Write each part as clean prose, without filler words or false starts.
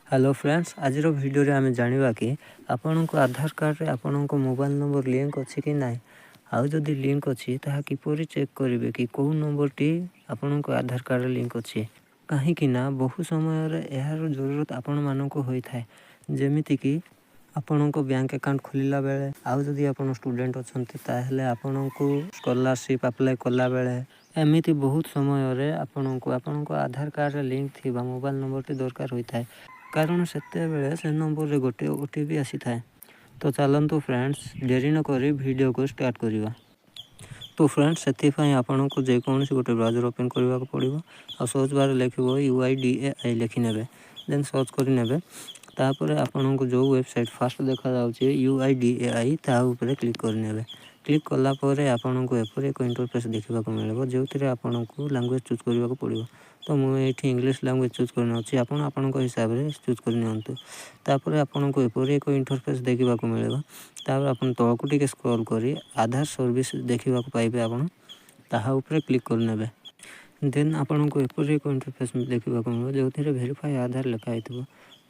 Hello friends, ଆଜିର ଭିଡ଼ିଓରେ ଆମେ ଜାଣିବା କି ଆପଣଙ୍କ ଆଧାର କାର୍ଡ଼ରେ ଆପଣଙ୍କ ମୋବାଇଲ ନମ୍ବର ଲିଙ୍କ ଅଛି କି ନାହିଁ, ଆଉ ଯଦି ଲିଙ୍କ ଅଛି, ତାହା କିପରି ଚେକ୍ କରିବେ କି କେଉଁ ନମ୍ବରଟି ଆପଣଙ୍କ ଆଧାର କାର୍ଡ଼ରେ ଲିଙ୍କ ଅଛି। କାହିଁକି ନା ବହୁ ସମୟରେ ଏହାର ଜରୁରତ ଆପଣମାନଙ୍କୁ ହୋଇଥାଏ, ଯେମିତିକି ଆପଣଙ୍କ ବ୍ୟାଙ୍କ ଆକାଉଣ୍ଟ ଖୋଲିଲା ବେଳେ, ଆଉ ଯଦି ଆପଣ ଷ୍ଟୁଡ଼େଣ୍ଟ ଅଛନ୍ତି, ତାହେଲେ ଆପଣଙ୍କୁ ସ୍କଲାରସିପ୍ ଆପ୍ଲାଏ କଲାବେଳେ। ଏମିତି ବହୁତ ସମୟରେ ଆପଣଙ୍କୁ ଆପଣଙ୍କ ଆଧାର କାର୍ଡ଼ରେ ଲିଙ୍କ ଥିବା ମୋବାଇଲ ନମ୍ବରଟି ଦରକାର ହୋଇଥାଏ, କାରଣ ସେତେବେଳେ ସେ ନମ୍ବରରେ ଗୋଟିଏ ଓଟିପି ଆସିଥାଏ। ତ ଚାଲନ୍ତୁ ଫ୍ରେଣ୍ଡସ୍, ଡେରି ନକରି ଭିଡ଼ିଓକୁ ଷ୍ଟାର୍ଟ କରିବା। ତ ଫ୍ରେଣ୍ଡସ୍, ସେଥିପାଇଁ ଆପଣଙ୍କୁ ଯେକୌଣସି ଗୋଟେ ବ୍ରାଉଜର୍ ଓପେନ୍ କରିବାକୁ ପଡ଼ିବ ଆଉ ସର୍ଚ୍ଚ ବାରରେ ଲେଖିବ ୟୁଆଇଡିଏଆଇ ଲେଖିନେବେ, ଦେନ୍ ସର୍ଚ୍ଚ କରିନେବେ। ତାପରେ ଆପଣଙ୍କୁ ଯେଉଁ ୱେବସାଇଟ୍ ଫାଷ୍ଟ ଦେଖାଯାଉଛି ୟୁଆଇଡିଏଆଇ, ତା ଉପରେ କ୍ଲିକ୍ କରିନେବେ। କ୍ଲିକ୍ କଲା ପରେ ଆପଣଙ୍କୁ ଏପରି ଏକ ଇଣ୍ଟରଫେସ୍ ଦେଖିବାକୁ ମିଳିବ, ଯେଉଁଥିରେ ଆପଣଙ୍କୁ ଲାଙ୍ଗୁଏଜ୍ ଚୁଜ୍ କରିବାକୁ ପଡ଼ିବ। ତ ମୁଁ ଏଇଠି ଇଂଲିଶ ଲାଙ୍ଗୁଏଜ୍ ଚୁଜ୍ କରିନେଉଛି, ଆପଣ ଆପଣଙ୍କ ହିସାବରେ ଚୁଜ୍ କରିନିଅନ୍ତୁ। ତାପରେ ଆପଣଙ୍କୁ ଏପରି ଏକ ଇଣ୍ଟରଫେସ୍ ଦେଖିବାକୁ ମିଳିବ। ତାପରେ ଆପଣ ତଳକୁ ଟିକେ ସ୍କ୍ରଲ୍ କରି ଆଧାର ସର୍ଭିସ୍ ଦେଖିବାକୁ ପାଇବେ। ଆପଣ ତାହା ଉପରେ କ୍ଲିକ୍ କରିନେବେ। ଦେନ୍ ଆପଣଙ୍କୁ ଏପରି ଏକ ଇଣ୍ଟରଫେସ୍ ଦେଖିବାକୁ ମିଳିବ, ଯେଉଁଥିରେ ଭେରିଫାଏ ଆଧାର ଲେଖା ହେଇଥିବ।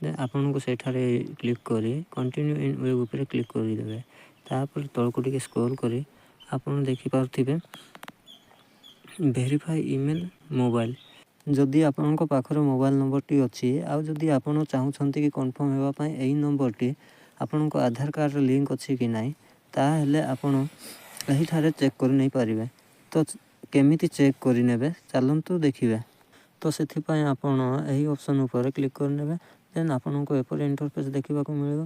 ଦେନ୍ ଆପଣଙ୍କୁ ସେଠାରେ କ୍ଲିକ୍ କରି କଣ୍ଟିନ୍ୟୁ ଇନ୍ ୱେବ୍ ଉପରେ କ୍ଲିକ୍ କରିଦେବେ। ତାପରେ ତଳକୁ ଟିକେ ସ୍କ୍ରଲ୍ କରି ଆପଣ ଦେଖିପାରୁଥିବେ ଭେରିଫାଏ ଇମେଲ୍ ମୋବାଇଲ। ଯଦି ଆପଣଙ୍କ ପାଖରେ ମୋବାଇଲ ନମ୍ବରଟି ଅଛି, ଆଉ ଯଦି ଆପଣ ଚାହୁଁଛନ୍ତି କି କନଫର୍ମ ହେବା ପାଇଁ ଏହି ନମ୍ବରଟି ଆପଣଙ୍କ ଆଧାର କାର୍ଡ଼ରେ ଲିଙ୍କ ଅଛି କି ନାହିଁ, ତାହେଲେ ଆପଣ ଏହିଠାରେ ଚେକ୍ କରି ନେଇପାରିବେ। ତ କେମିତି ଚେକ୍ କରିନେବେ, ଚାଲନ୍ତୁ ଦେଖିବେ। ତ ସେଥିପାଇଁ ଆପଣ ଏହି ଅପସନ୍ ଉପରେ କ୍ଲିକ୍ କରିନେବେ। ଦେନ୍ ଆପଣଙ୍କୁ ଏପରି ଇଣ୍ଟରଫେସ୍ ଦେଖିବାକୁ ମିଳିବ।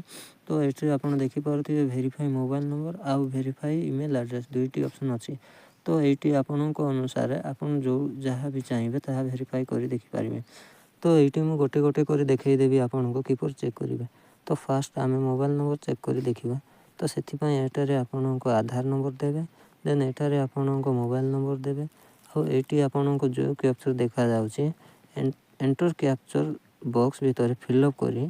ତ ଏଠି ଆପଣ ଦେଖିପାରୁଥିବେ ଭେରିଫାଏ ମୋବାଇଲ ନମ୍ବର ଆଉ ଭେରିଫାଏ ଇମେଲ୍ ଆଡ୍ରେସ୍, ଦୁଇଟି ଅପସନ୍ ଅଛି। ତ ଏଇଠି ଆପଣଙ୍କ ଅନୁସାରେ ଆପଣ ଯେଉଁ ଯାହା ବି ଚାହିଁବେ, ତାହା ଭେରିଫାଏ କରି ଦେଖିପାରିବେ। ତ ଏଇଠି ମୁଁ ଗୋଟେ ଗୋଟେ କରି ଦେଖେଇଦେବି ଆପଣଙ୍କୁ କିପରି ଚେକ୍ କରିବେ। ତ ଫାଷ୍ଟ ଆମେ ମୋବାଇଲ ନମ୍ବର ଚେକ୍ କରି ଦେଖିବା। ତ ସେଥିପାଇଁ ଏଠାରେ ଆପଣଙ୍କ ଆଧାର ନମ୍ବର ଦେବେ, ଦେନ୍ ଏଠାରେ ଆପଣଙ୍କ ମୋବାଇଲ ନମ୍ବର ଦେବେ ଆଉ ଏଇଠି ଆପଣଙ୍କୁ ଯେଉଁ କ୍ୟାପଚା ଦେଖାଯାଉଛି, ଏଣ୍ଟର କ୍ୟାପଚା ବକ୍ସ ଭିତରେ ଫିଲ୍ଅପ୍ କରି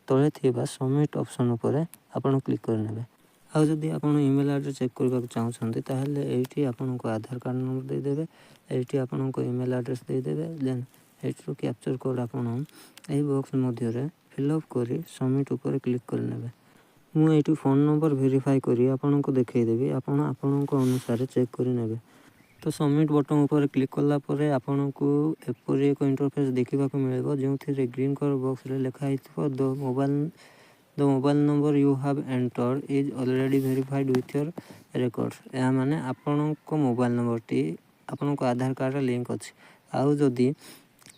ତଳେ ଥିବା ସବମିଟ୍ ଅପସନ୍ ଉପରେ ଆପଣ କ୍ଲିକ୍ କରିନେବେ। ଆଉ ଯଦି ଆପଣ ଇମେଲ୍ ଆଡ୍ରେସ୍ ଚେକ୍ କରିବାକୁ ଚାହୁଁଛନ୍ତି, ତାହେଲେ ଏଇଠି ଆପଣଙ୍କ ଆଧାର କାର୍ଡ଼ ନମ୍ବର ଦେଇଦେବେ, ଏଇଠି ଆପଣଙ୍କ ଇମେଲ୍ ଆଡ୍ରେସ୍ ଦେଇଦେବେ। ଦେନ୍ ଏଇଠିରୁ କ୍ୟାପଚା କୋଡ଼୍ ଆପଣ ଏହି ବକ୍ସ ମଧ୍ୟରେ ଫିଲ୍ଅପ୍ କରି ସବମିଟ୍ ଉପରେ କ୍ଲିକ୍ କରିନେବେ। ମୁଁ ଏଇଠି ଫୋନ୍ ନମ୍ବର ଭେରିଫାଏ କରି ଆପଣଙ୍କୁ ଦେଖେଇଦେବି, ଆପଣ ଆପଣଙ୍କ ଅନୁସାରେ ଚେକ୍ କରିନେବେ। ତ ସବମିଟ୍ ବଟନ୍ ଉପରେ କ୍ଲିକ୍ କଲା ପରେ ଆପଣଙ୍କୁ ଏପରି ଏକ ଇଣ୍ଟରଫେସ୍ ଦେଖିବାକୁ ମିଳିବ, ଯେଉଁଥିରେ ଗ୍ରୀନ୍ କଲର୍ ବକ୍ସରେ ଲେଖା ହେଇଥିବ, "The mobile number you have entered is already verified with your records." ଏହା ମାନେ ଆପଣଙ୍କ ମୋବାଇଲ ନମ୍ବରଟି ଆପଣଙ୍କ ଆଧାର କାର୍ଡ଼ରେ ଲିଙ୍କ ଅଛି। ଆଉ ଯଦି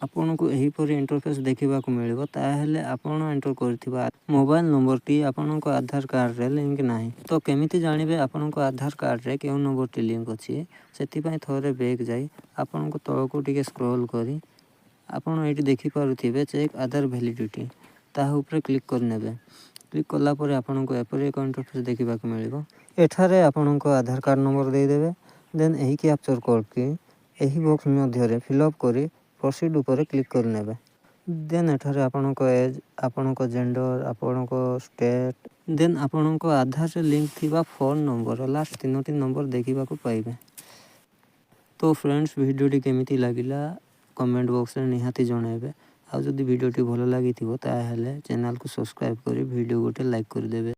ଆପଣଙ୍କୁ ଏହିପରି ଇଣ୍ଟରଫେସ୍ ଦେଖିବାକୁ ମିଳିବ, ତାହେଲେ ଆପଣ ଏଣ୍ଟର କରିଥିବା ମୋବାଇଲ ନମ୍ବରଟି ଆପଣଙ୍କ ଆଧାର କାର୍ଡ଼ରେ ଲିଙ୍କ ନାହିଁ। ତ କେମିତି ଜାଣିବେ ଆପଣଙ୍କ ଆଧାର କାର୍ଡ଼ରେ କେଉଁ ନମ୍ବରଟି ଲିଙ୍କ ଅଛି? ସେଥିପାଇଁ ଥରେ ବ୍ୟାକ୍ ଯାଇ ଆପଣଙ୍କୁ ତଳକୁ ଟିକେ ସ୍କ୍ରଲ୍ କରି ଆପଣ ଏଇଠି ଦେଖିପାରୁଥିବେ ଚେକ୍ ଆଧାର ଭ୍ୟାଲିଡ଼ିଟି, ତାହା ଉପରେ କ୍ଲିକ୍ କରିନେବେ। କ୍ଲିକ୍ କଲା ପରେ ଆପଣଙ୍କୁ ଏପରି ଏକ ଇଣ୍ଟରଫେସ୍ ଦେଖିବାକୁ ମିଳିବ। ଏଠାରେ ଆପଣଙ୍କ ଆଧାର କାର୍ଡ଼ ନମ୍ବର ଦେଇଦେବେ, ଦେନ୍ ଏହି କ୍ୟାପଚା କୋଡ଼୍ଟି ଏହି ବକ୍ସ ମଧ୍ୟରେ ଫିଲ୍ଅପ୍ କରି ପ୍ରୋସିଡ଼୍ ଉପରେ କ୍ଲିକ୍ କରିନେବେ। ଦେନ୍ ଏଠାରେ ଆପଣଙ୍କ ଏଜ୍, ଆପଣଙ୍କ ଜେଣ୍ଡର, ଆପଣଙ୍କ ଷ୍ଟେଟ୍, ଦେନ୍ ଆପଣଙ୍କ ଆଧାରରେ ଲିଙ୍କ ଥିବା ଫୋନ୍ ନମ୍ବର ଲାଷ୍ଟ ତିନୋଟି ନମ୍ବର ଦେଖିବାକୁ ପାଇବେ। ତ ଫ୍ରେଣ୍ଡସ୍, ଭିଡ଼ିଓଟି କେମିତି ଲାଗିଲା, କମେଣ୍ଟ ବକ୍ସରେ ନିହାତି ଜଣାଇବେ। ଆଉ ଯଦି ଭିଡ଼ିଓଟି ଭଲ ଲାଗିଥିବ, ତାହେଲେ ଚ୍ୟାନେଲକୁ ସବସ୍କ୍ରାଇବ୍ କରି ଭିଡ଼ିଓ ଗୋଟେ ଲାଇକ୍ କରିଦେବେ।